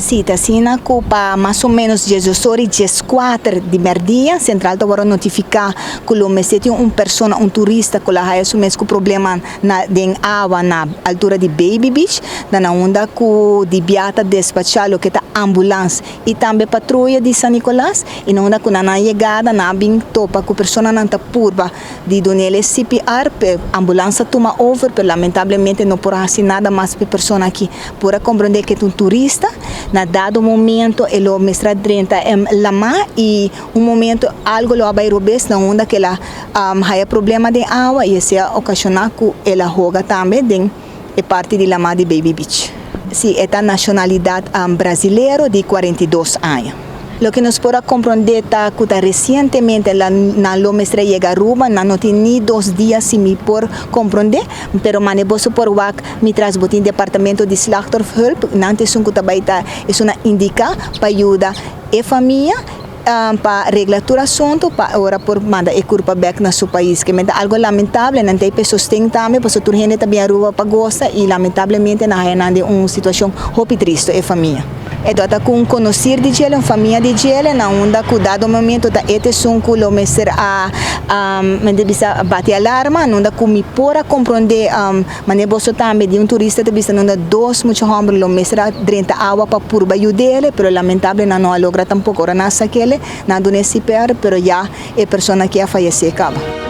Si, ta asina ku pa mas o ménos 12 or i 14 di mèrdia, sentral ta wòrdu notifiká ku lo mester tin un persona, un turista, ku a haya su mes ku problema na den awa na altura di Baby Beach, na unda ku di biaha ta despachá loke ta ambulans i tambe patruya di San Nicolas, i na unda ku na yegada nan a bin topa ku personanan ta purba di dun'é CPR, pe ambulans a tuma over, pero lamentablemente no por hasi nada mas pa e persona aki. Por a komprondé ku ta un turista, na dado momento el a mester a drenta lamá i un momento algu lo a bai robes, na unda ku el a haya problema den awa i esei a okashoná ku el a hoga tambe den e parti di lamá di Baby Beach. Si, e ta nashonalidat brasilero di 42 aña. Loke nos por a komprondé ta ku resientemente nan lo mester a yega Aruba, nan no tin ni 2 dia, si mi por komprondé, pero mane boso por wak mi tras, bo tin departamento di slachtofferhulp, nan ta esun ku ta bai ta esun indiká pa yuda e famia pa regla tur asuntu, pa ora por manda e kurpa bèk na su pais. Ke men ta algu lamentabel, nan tin pa sosten tambe, pasobra tur hende ta bin Aruba pa gosa i lamentablemente nan haya nan den un situashon hopi tristu, e famia. E ta ku un konosí di dje, un famia di dje, na unda ku dado momento ta e ta esun ku lo mester a men bisa bati alarma, na unda ku mi por a komprondé, mane boso tambe di un turista ta bisa, unda dos mucha hòmber lo mester a drenta awa pa purba yud'é, pero lamentable nan no a logra tampoko. Ora nan a sak'é, nan a dun'é CPR, pero ya e persona aki a fayesé kaba.